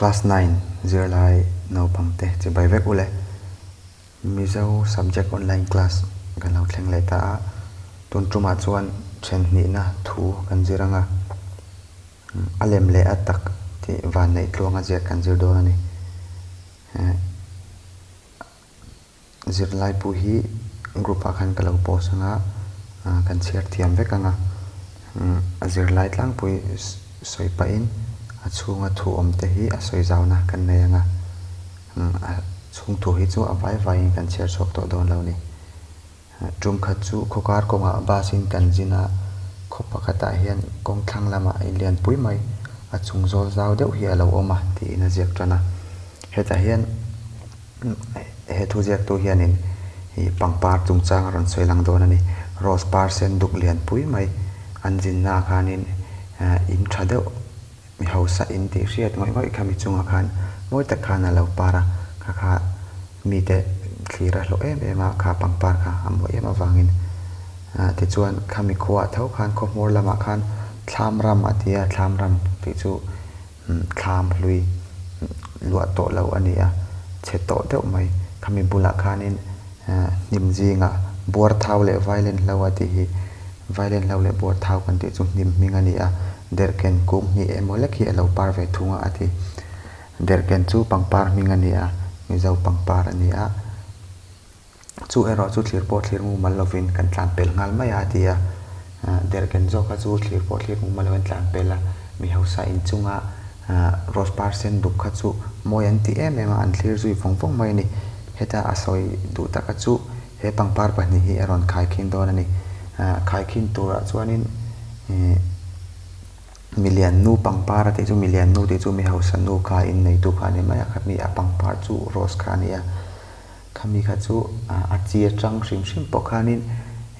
Class 9 zirlai naupangte chibai vek ule. Mizo subject online class kan lo thleng leh ta a, tun tumah chuan then hnihna thu kan zir anga a lem leh a tak tih vanneih tluanga ziak kan zir dawn a ni. Zirlai pawh hi group ah khan ka lo post anga kan chhiar thiam vek anga a zirlai tlangpui sawi pahin a chhunga thu awm te hi a sawi zauna kan nei anga a chhung thu hi chu a vai vaiin kan chhiar chhuak tawh dawn lo a ni. Tum khat chu khawkar kawngah bus in kan zin a, khaw pakhatah hian kawng thlang lamah in lianpui mai a chung zawl zau deuh hi a lo awm a tiin a ziak tan a. Hetah hian he thu ziaktu hianin ih pangpar chungchang a rawn sawi lang dawn a ni. Rose par sen duk lianpui mai an zinnaah khanin in tha deuh mi hausa in tih hriat ngawih ngawih kha mi chungah khan mawi tak khan a lo par a, kha kha mite thlir a hlawh em em a, kha pangpar kha a mawi em avangin tichuan khami khuaah tho khan khawhmawr lamah khan thlam ram a ti a, thlam ram tih chu thlam hlui luah tawh lo a ni a, chhe tawh deuh mai khami bulah khanin hnim zingah buar thau leh vailen hlo a tih hi vailen hlo leh buar thau kan tih chu hnim hming a ni a. Derhken kung hnih emaw lek hi a lo par ve thung a a ti. Derhken chu pangpar hming a ni a, Mizo pangpar a ni a. Chu erawh chu thlir pawh thlir mumal lovin kan tlan pel nghal mai a a ti a. Derhken zawk kha chu thlir pawh thlir mumal lovin tlan pel a, mi hausa inchunga rose par sen duk kha chu mawi an ti em em a, an thlir zui vawng vawng mai a ni. Heta a sawi duh taka chu he pangpar pahnih hi a rawn khaikhin dawn a ni. Khaikhin turah chuanin Ih milian nu pangpar a tih chu milian nu tih chu mi hausa nu kha inneitu kha a ni mai a khami a pangpar chu rose kha a ni a khami kha chu a chi atang hrim hrim pawh khanin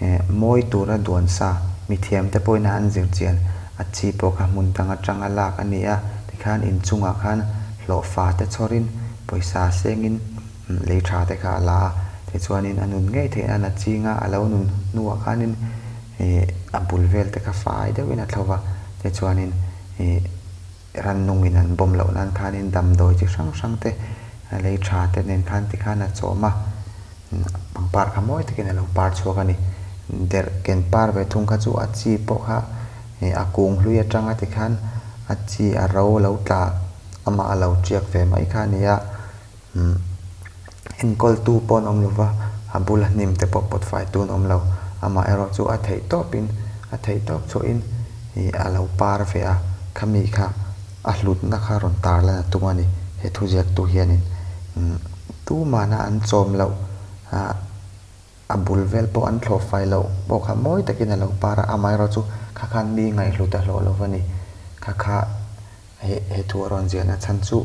eh mawi tura duan sa mithiam te pawhin a an zir chian a chi pawh kha hmun dang atanga lak a ni a tikhan inchungah khan hlawhfa te chhawrin pawisa sengin lei tha te kha a la a tichuanin a nun ngei theih nan a chinga a lo nun hnuah khanin Ih a bul vel te kha fai deuhin a thlo va, tichuanin ih rannungin an bawm loh nan khanin damdawi chi hrang hrang te lei tha te nen khan tikhan a chawm a, pangpar kha mawi takin a lo par chhuak a ni. Derh ken par ve thung kha chu a chi pawh kha ih a kung hlui atanga tikhan a chi a ro lo tla amah a lo tiak ve mai kha a ni a. Umm enkawltu pawh an awm lo va, a bula hnim te pawh pawt fai tu an awm lo. Amah erawh chu a theih tawpin a theih tawp chhuahin ih a lo par ve a, khami kha a hlutna kha rawn tar lan a tum a ni. He thuziaktu hianin umm tumahna an chawm loh ah a bul vel pawh an thlawh fai loh pawh kha mawi takin a lo par a, amaherawh chu kha khan mi ngaihhlut a hlawh lo va ni. Kha kha. He he thu a rawn ziahna chhan chu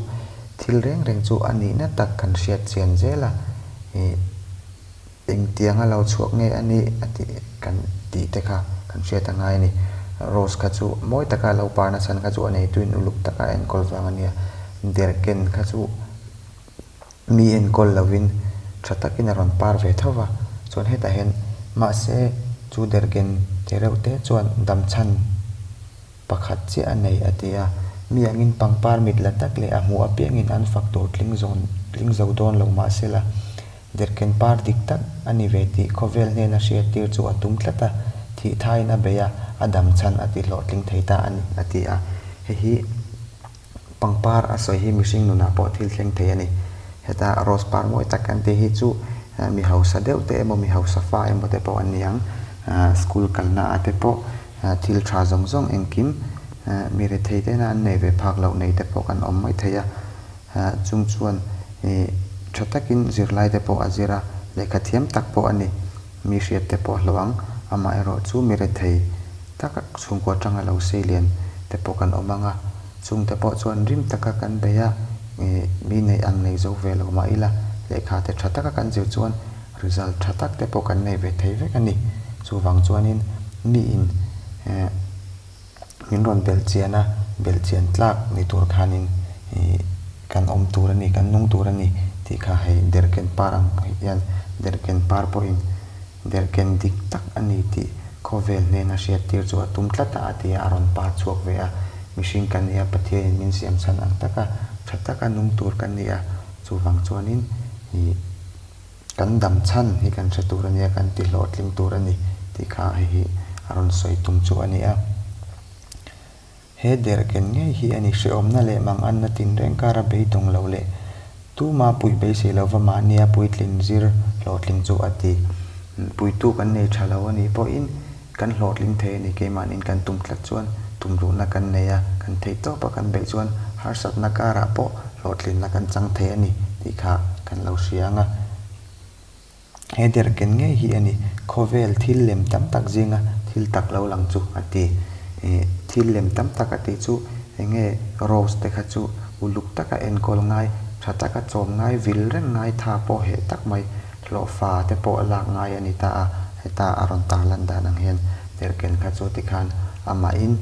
thil reng reng chu a nihna tak kan hriat chian zel a, ih engtiang a lo chhuak nge a nih a tih kan tih te kha kan hriat a ngai a ni. Rose kha chu mawi taka a lo parna chhan kha chu a neituin uluk taka a enkawl vang a nia, derhken kha chu mi enkawl lovin tha takin a rawn par ve tho va, chuan hetah hian mahse chu derhken te reuh te chuan damchhan Pakhat chiah a nei a ti a, mi angin pangpar mit la tak leh a hmuh apiangin an fak tur tling zawn tling zo dawn lo mah sela, derhken par dik tak a ni ve tih khawvel hnena hriattir chu a tum tlat a, thih thaiin a bei a, a dam chhan a ti hlawhtling thei ta a ni a ti a, hei hi pangpar a sawi hi mihring nunah pawh thil thleng thei a ni. Heta rose par mawi tak kan tih hi chu mi hausa deuh te emaw mi hausa fa emaw te pawh an ni ang, school kalna ah te pawh Thil tha zawng zawng engkim mi rethei tena an nei ve phak loh nei te pawh kan awm mai thei a, chung chuan tha takin zirlai te pawh a zir a, lehkha thiam tak pawh a ni, mi hriat te pawh a hlauh ang, amaherawh chu mi rethei tak chhungkua atanga lo sei lian te pawh kan awm ang a, chung te pawh chuan rim taka kan bei a, mi neih ang nei zo ve lo mah ila lehkha te tha taka kan zir chuan Result tha tak te pawh kan nei ve thei vek a ni. Chuvang chuanin miin eh min rawn belh chian a, belh chian tlak ni tur khanin ih kan awm tur a ni, kan nung tur a ni tih kha hei derhken par ang hian derhken par pawhin derhken dik tak a ni tih khawvel hnena hriattir chu a tum tlat a, a ti a, a rawn par chhuak ve a. Mihring kan nia Pathianin min siam chhan ang taka. Tha taka nung tur kan ni a, chuvang chuanin ih kan dam chhan hi kan hre tur a nia, kan ti hlawhtling tur a ni tih kha hei hi a rawn sawi tum chu a ni a. He derhken ngei hi a ni hrehawmna leh manganna tinreng kara beidawng lo leh tuma puih beisei lova mahnia puitlin zir hlawhtling chu a ti. Puitu kan nei tha lo a nih pawhin kan hlawhtling thei a ni. Keimahniin kan tum tlat chuan tumruhna kan nei a, kan theih tawpa kan beih chuan harsatna karah pawh hlawhtlinna kan chang thei a ni tih kha kan lo hria ang a. He derhken ngei hi a ni, khawvel thil lem tam tak zinga thil tak lo lang chu a ti. Ih, thil lem tam tak a tih chu eng nge rose te kha chu uluk taka enkawl ngai, tha taka chawm ngai, vil reng ngai, tha pawh heh tak mai, hlawhfa te pawh lak ngai a ni ta a. Heta a rawn tarlan dan ang hian derhken kha chu tikhan amahin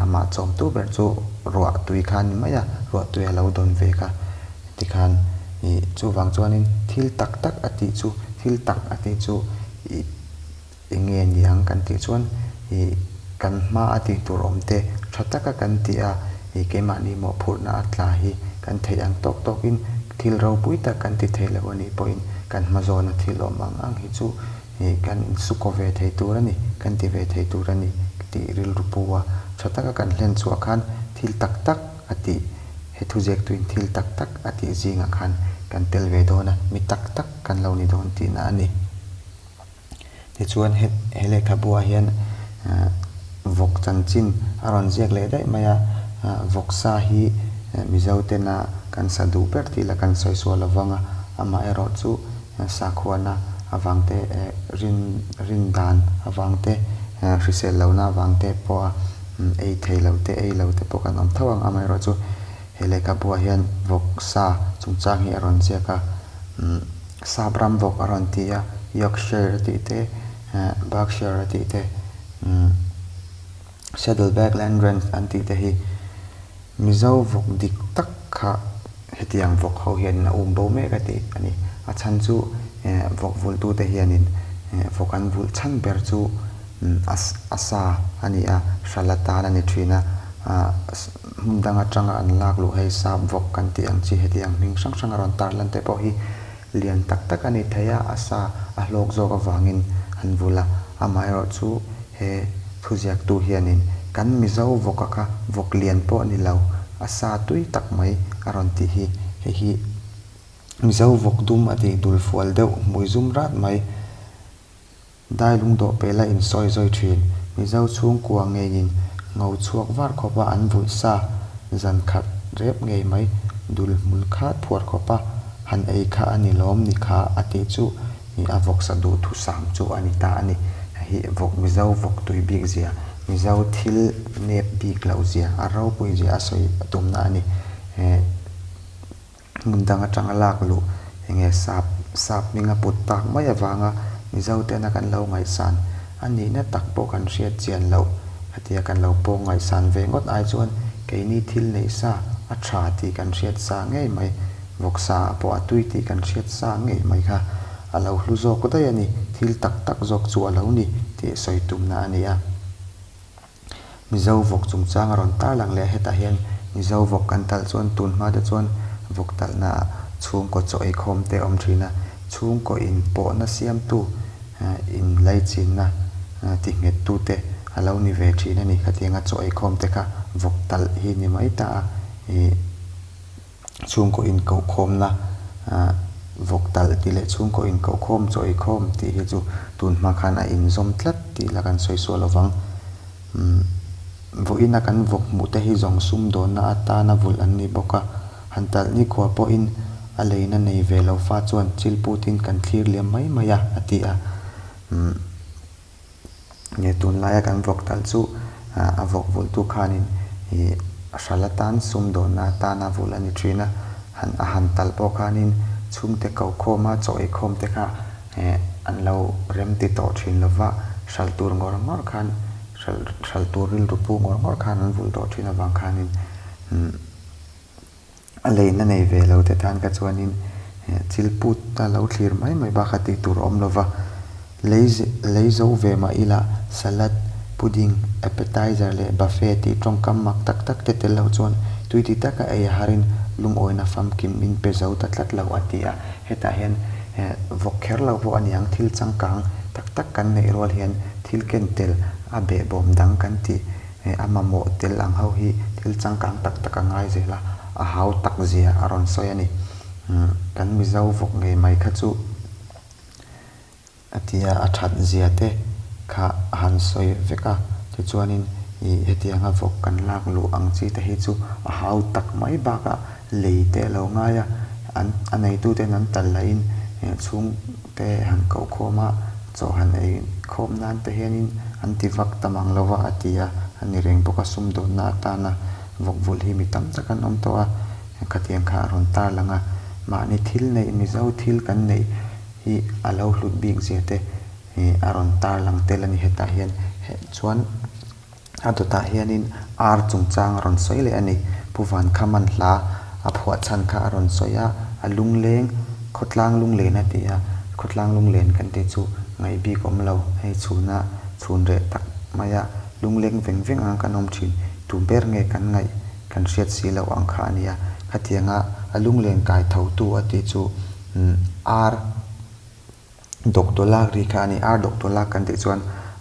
amah chawmtu ber chu ruah tui kha a ni mai a, ruah tui a lo dawn ve kha. Tikhan ih chuvang chuanin thil tak tak a tih chu thil tak a tih chu ih eng nge ni ang kan tih chuan ih kan hma a tih tur awm te tha taka kan tih a ih keimahni mawhphurhna a tla hi kan theih ang tawk tawkin thil ropui tak kan ti thei lo a nih pawhin kan hma zawna thil awm ang ang hi chu ih kan insukaw ve thei tur a ni kan ti ve thei tur a ni tih rilru pu a tha taka kan hlen chhuah khan thil tak tak a tih. He thuziaktuin thil tak tak a tih zingah khan kan tel ve dawn a, mi tak tak kan lo ni dawn tihna a ni. Tichuan he he lehkhabuah hian vawk chanchin a rawn ziak leh daih mai a, vawksa hi Mizo tena kan sa duh ber tih lah kan sawi sual lo vang a, amaherawh chu sakhuana avang te rin rin dan avang te hrisel lohna avang te pawha ei thei lo te ei lo te pawh kan awm tho ang amaherawh chu he lehkhabuah hian vawk sa chungchang hi a rawn ziak a sap ram vawk a rawn ti a Yorkshire a tih te Berkshire a tih te Saddleback Landrace an tih te hi Mizo vawk dik tak kha hetiang vawk ho hianin a um bo mek a tih a ni. A chhan chu vawk vulhtute hianin vawk an vulh chhan ber chu a sa a ni a, hral atan a ni thin a. Hmun dang atanga an lak luh hei sap vawk kan tih ang chi hetiang hming hrang hrang a rawn tarlan te pawh hi lian tak tak a ni thei a, a sa a hlawk zawk avangin an vulh a. Amaherawhchu he thuziaktu hianin kan Mizo vawka kha vawk lian pawh ni lo, a sa tui tak mai a rawn tih hi. Hei hi Mizo vawk dum a tih dul fual deuh hmui zum rat mai. Dai lungdawh pela insawi zawi thin. Mizo chhungkua ngeiin ngo chhuak var khawpa an vulh sa zan khat rep ngei mai dul hmul khat phuar khawpa han ei kha a ni lawm ni kha a tih chu ih a vawksa duh thusam chu a ni ta a ni. Hei hi vawk Mizo vawk tui bik zia, Mizo thil nep bik loh zia, a ropui zia a sawi tumna a ni. Hmun dang atanga lak luh enge sap sap hming a put tak mai avanga Mizo tena kan lo ngaihsan a nihna tak pawh kan hriat chian loh hetia kan lo pawng ngaihsan ve ngawt ai chuan keini thil neih sa a tha tih kan hriat sa ngei mai, vawksa ah pawh a tui tih kan hriat sa ngei mai kha a lo hlu zawk daih a ni, thil tak tak zawk chu a lo ni tih sawi tumna a ni a. Mizo vawk chungchang a rawn tar lang leh a, hetah hian Mizo vawk kan talh chuan tun hma te chuan vawk talhna ah chhungkaw chaw eikhawm te a awm thin a, chhungkaw inpawhna siamtu inlaichinna ti nghet tu te a lo ni ve thin a ni. Khatianga chaw eikhawm te kha vawk talh hi ni mai ta a, ih. Chhungkaw inkohkhawmna vawk talh tih leh chhungkaw inkohkhawm chaw eikhawm tih hi chu tun hma khan a inzawm tlat tih la kan sawi sual lovang. Vawiina kan vawk hmuh te hi zawng sum dawnna atana vulh an ni bawk a, han talh nikhua pawhin a leina nei ve lo fa chuan chil putin kan thlir liam mai mai a, a ti a. Nge tunlaia kan vawk talh chu a vawk vulhtu khanin ih hral atan sumdawnna atana vulh a ni thin a, han a han talh pawh khanin chhungte kokhawma chaw eikhawm te kha eh an lo rem ti tawh thin lo va, hral tur ngawr ngawr khan hral hral tur rilru pu ngawr ngawr khan an vulh tawh thin avang khanin umm. A leina nei ve lo te tan kha chuanin chil put a lo thlir mai mai bak a tih tur a awm lo va, lei lei zo ve mah ila salad, pudding, appetizer leh buffet tih tawngkam mak tak tak te tel lo chuan tui ti taka ei a harin lungawina famkim min pe zo ta tlat lo a ti a. Hetah hian vawk kher lo pawh a niang thil changkang tak tak kan neih rual hian thil ken tel a behbawm dang kan tih a mamawh tel ang ho hi thil changkang tak tak a ngai zel a, a hau tak zia a rawn sawi a ni. Kan Mizo vawk ngei mai kha chu a ti a, a that zia te kha a han sawi vek a, tichuanin ih hetianga vawk kan lak luh ang chi te hi chu a hau tak mai bakah lei te a lo ngai a, an a neitu ten an tal lahin chhung te han koh khawm a, chaw han ei khawm nan te hianin an ti vak ta mang lo va a ti a, a ni reng bawk a, sumdawnna atana vawk vulh hi mi tam tak an awm tawh a, khatiang kha a rawn tarlang a, mahni thil neih Mizo thil kan neih hi a lo hlut bik zia te ih a rawn tarlang tel a ni hetah hian chuan a dawtah hianin ar chungchang a rawn sawi leh a ni. Pu Vankhaman hla a phuah chhan kha a rawn sawi a, a lungleng khawtlang lunglen a ti a, khawtlang lunglen kan tih chu ngaih bik awm lo hei chhuna chhun reh tak maia lungleng veng veng anga kan awm thin tu ber nge kan ngaih kan hriat si loh ang kha a ni a, khatianga a lunglen kai tho tu a tih chu ar Dawkdawlak ri kha a ni. Ar dawkdawlak kan tih chuan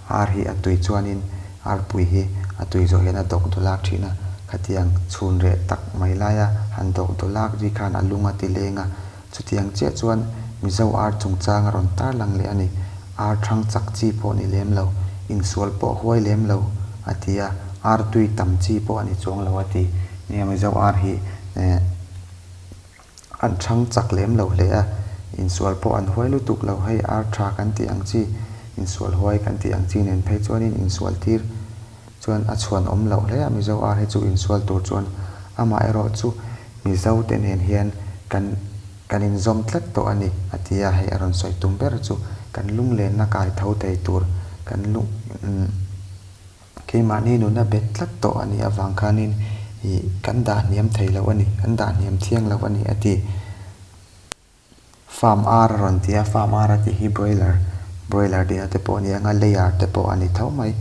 ar hi a tui chuanin arpui hi a tui zawh hian a dawkdawlak thin a. Khatiang chhun reh tak mai laia han dawkdawlak ri khan a lung a ti leng a. Chutiang chiah chuan Mizo ar chungchang a rawn tar lang leh a ni. Ar thang chak chi pawh ni lem lo, insual pawh huai lem lo a ti a, ar tui tam chi pawh a ni chuang lo a ti. Nia Mizo ar hi eh. An chhang chak lem lo hle a, insual pawh an huai lutuk lo. Hei ar tha kan tih ang chi, insual huai kan tih ang chi nen phei chuanin insual tir chuan a chhuan awm loh hle a, Mizo ar hi chu insual tur chuan amaherawh chu Mizo te nen hian kan kan inzawm tlat tawh a ni a ti a, hei a rawn sawi tum ber chu kan lunglenna kai tho thei tur kan lung Keimahni nuna bet tlat tawh a nih avang khanin ih kan dah hniam thei lo a ni, kan dah hniam thiang lo a ni a ti. Farm ar a rawn ti a, farm ar a tih hi broiler, broiler tihna te pawh a ni ang a, layer te pawh a ni tho mai.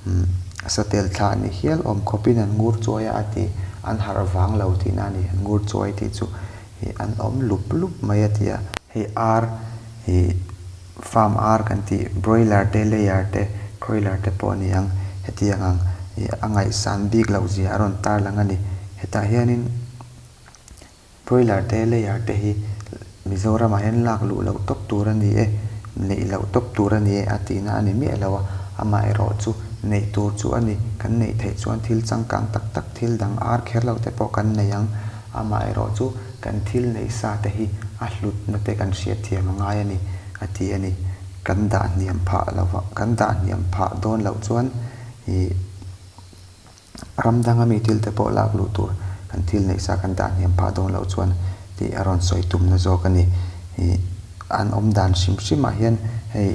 Umm satel thlah ni hial awm khawpin an ngur chuai a a ti, an harh vang lo tihna a ni, an ngur chuai tih chu ih an awm lup lup mai a ti a. Hei ar ih Farm ar kan tih broiler te, layer te, croiler te pawh a ni ang. Hetiang ang ih a ngaihsan bik loh zia a rawn tarlang a ni. Hetah hianin broiler te, layer te hi Mizoramah hian lak luh loh tawp tur a ni e, neih loh tawp tur a ni e a tihna a ni miah lo a. Amaherawh chu neih tur chu a ni. Kan neih theih chuan thil changkang tak tak thil dang ar kher lo te pawh kan nei ang. Amaherawh chu kan thil neih sa te hi a hlutna te kan hriat thiam a ngai a ni, a ti a ni. Kan dah hniam phah lo va, kan dah hniam phah dawn loh chuan ih ram danga mi thil te pawh lak luh tur kan thil neih sa kan dah hniam phah dawn loh chuan tih a rawn sawi tumna zawk a ni. Ih an awm dan hrim hrim ah hian hei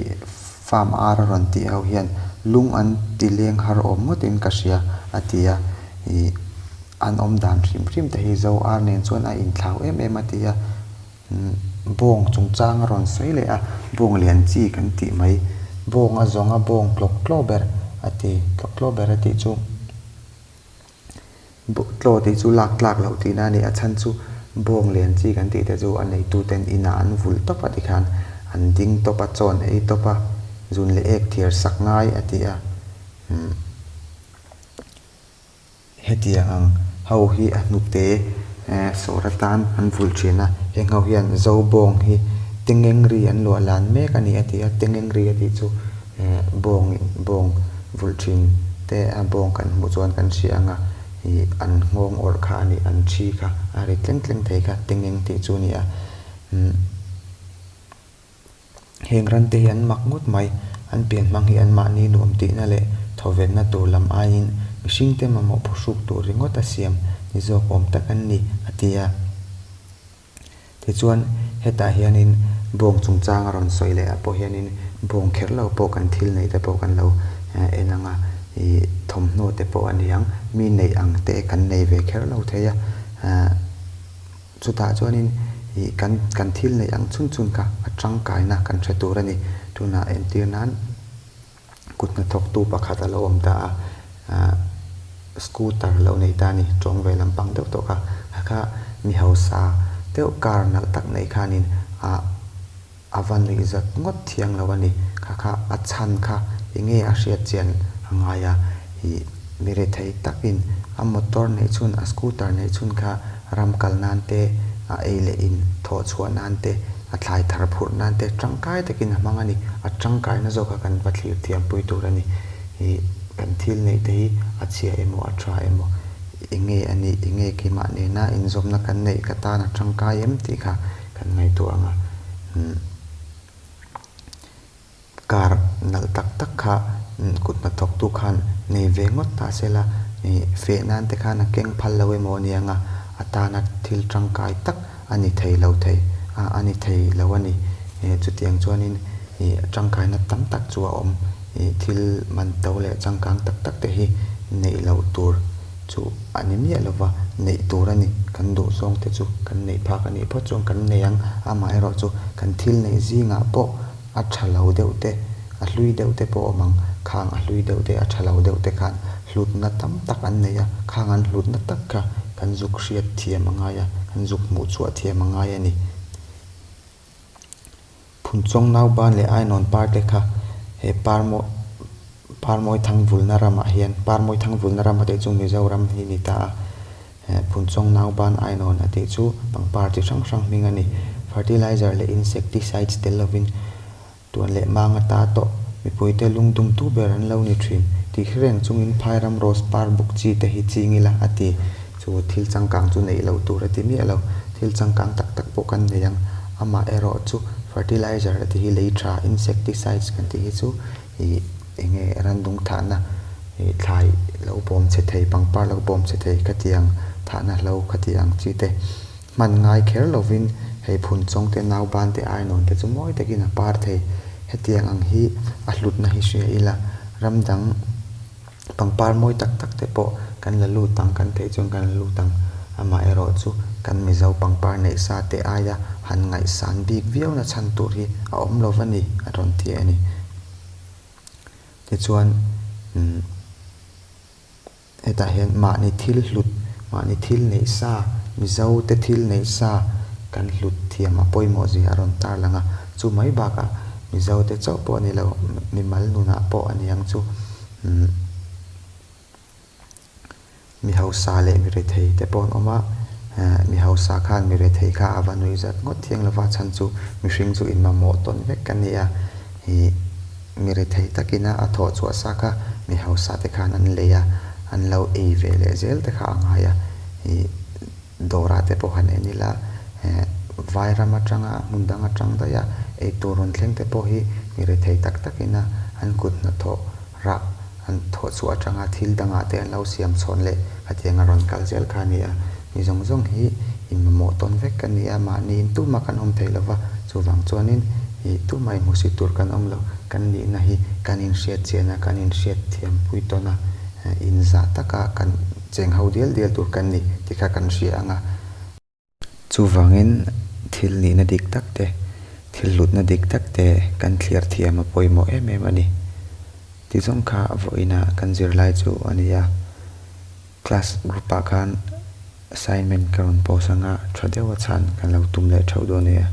farm ar a rawn tih ho hian lung an ti leng har awm ngawtin ka hria a ti a. Ih. An awm dan hrim hrim te hi Zo ar nen chuan a inthlau em em a ti a, bawng chungchang a rawn sawi leh a, bawng lian chi kan tih mai, bawng a zawng a bawng tlawk tlaw ber a ti, tlawk tlaw ber a tih chu tlaw tih chu lak tlak loh tihna a ni, a chhan chu bawng lian chi kan tih te chu a neitu ten inah an vulh tawp a tikhan an ding tawp a, chaw an ei tawp a, zun leh ek thiar sak ngai a ti a, umm. Hetiang ang ho hi a hnute sawr atan an vulh thin a, heng ho hian zo bawng hi tengeng ri an luah lan mek a ni a ti a, tengeng ri a tih chu bawng bawng vulh thin te a bawng kan hmuh chuan kan hria ang a, ih an nghawng awrh kha a ni, an thi kha a ri tleng tleng thei kha tengeng tih chu a ni a, umm. Heng rante hi an mak ngawt mai. An pian hmang hi anmahni nuam tihna leh thawvenna tur lam aiin mihringte mamawh phuhruk tur ringawt a siam ni zawk awm tak an ni, a ti a. Tichuan, hetah hianin bawng chungchang a rawn sawi leh ah pawh hianin bawng kher lo pawh kan thil neih te pawh kan lo en ang a, ih thawmhnaw te pawh a ni ang, mi neih ang te kan nei ve kher lo thei a. Chutah chuanin ih kan kan thil neih ang chhun chhun kha a tangkaina kan hre tur a ni. Tunah entir nan kut hnathawktu pakhat a lo awm ta a, ah scooter lo nei ta a ni, tawng ve lampang deuh tawh kha. A kha Mi hausa deuh car nalh tak nei khanin ah a va nuihzat ngawt thiang lo a ni. Kha kha a chhan kha enge a hriat chian a ngai a, ih mi rethei takin a motor neih chhun a scooter neih chhun kha ram kal nan te, a ei leh in thawh chhuah nan te, a thlai thar phurh nan te tangkai takin a hmang a ni. A tangkaina zawk kha kan va thlir thiam pui tur a ni. Ih kan thil neih te hi a chhia emaw a tha emaw enge a nih enge keimah nena inzawmna kan neih ka tan a tangkai em tih kha kan ngaihtuah ang a. Umm car nalh tak tak kha kut hnathawktu khan nei ve ngawt ta se la ih feh nan te khan a keng phal lo emaw a ni ang a, a tana thil tangkai tak a ni thei lo thei a a ni thei lo a ni. Ih chutiang chuanin ih tangkaina tam tak chu a awm. Ih thil man to leh changkang tak tak te hi neih loh tur chu a ni miah lo va, neih tur a ni. Kan duh zawng te chu kan neih phak a nih phawt chuan kan nei ang. Amaherawh chu kan thil neih zingah pawh a tha lo deuh te, a hlui deuh te pawh a awm ang. Khang a hlui deuh te, a tha lo deuh te khan hlutna tam tak an nei a, khang an hlutna tak kha kan zuk hriat thiam a ngai a, kan zuk hmuh chhuah thiam a ngai a ni. Phunchawng Nauban leh Ainawn par te kha he Parmawi Parmawi Thangvulna ramah hian Parmawi Thangvulna ram a tih chu Mizoram hi ni ta a, Phunchawng Nauban Ainawn a tih chu pangpar chi hrang hrang hming a ni. Fertilizer leh insecticides tel lovin Tuan leh mang ata tawh mipuite lungdumtu ber an lo ni thin tih hre reng chungin Phairam Rose par buk chi te hi ching ila a ti. Chu thil changkang chu neih loh tur a ti miah lo. Thil changkang tak tak pawh kan nei ang. Amah erawh chu fertilizer a ti hi lei tha insecticides kan tih hi chu ih eng nge randung thahna ih thlai lo bawm chhe thei pangpar lo bawm chhe thei khatiang thahna hlo khatiang chi te hman ngai kher lovin hei phun chawng te nauban te ainawn te chu mawi takin a par thei. Hetiang ang hi a hlutna hi hria ila ram dang Pangpar mawi tak tak te pawh kan la lut ang, kan theih chuan kan la lut ang. Amaherawh chu kan Mizo pangpar neih sa te aia han ngaihsan bik viau na chhan tur hi a awm lo va ni, a rawn ti a ni. Tichuan umm hetah hian mahni thil hlut, mahni thil neih sa, Mizo te thil neih sa kan hlut thiam a pawimawh zia a rawn tarlang a. Chu mai bakah Mizo te chauh pawh a ni lo, mimal nunah pawh a ni ang chu. Umm mi hausa leh mi rethei te pawh an awm a, eh mi hausa khan mi rethei kha a va nuih zat ngawt thiang lo va, chhan chu mihring chu inmamawh tawn vek a ni a, ih mi rethei takina a thawh chhuah sa kha mi hausa te khan an lei a, an lo ei ve leh zel te kha a ngai a, ih Dawrah te pawh han en ila, eh vai ram atanga hmun dang atang daih a, eitur rawn thleng te pawh hi mi rethei tak takin a an kut hnathawh rah an thawh chhuah atanga thil dangah te an lo siam chhawn leh khatiang a rawn kal zel kha a ni a. Mi zawng zawng hi inmamawh tawn vek a ni a, mahniin tumah kan awm thei lova, chuvang chuanin ih tumah inhmusit tur kan awm lo, kan nihna hi kan inhriat chian a, kan inhriat thiampui tawn a, inzah taka kan. Cheng ho dial dial tur kan ni tih kha kan hria ang a. Chuvangin thil nihna dik tak te, thil hlutna dik tak te kan thliar thiam a pawimawh em em a ni. Ti zawng kha vawiinah kan zirlai chu a ni a. Class group ah khan assignment ka rawn post ang a, tha deuha chhan kan lo tum leh theuh dawn nia.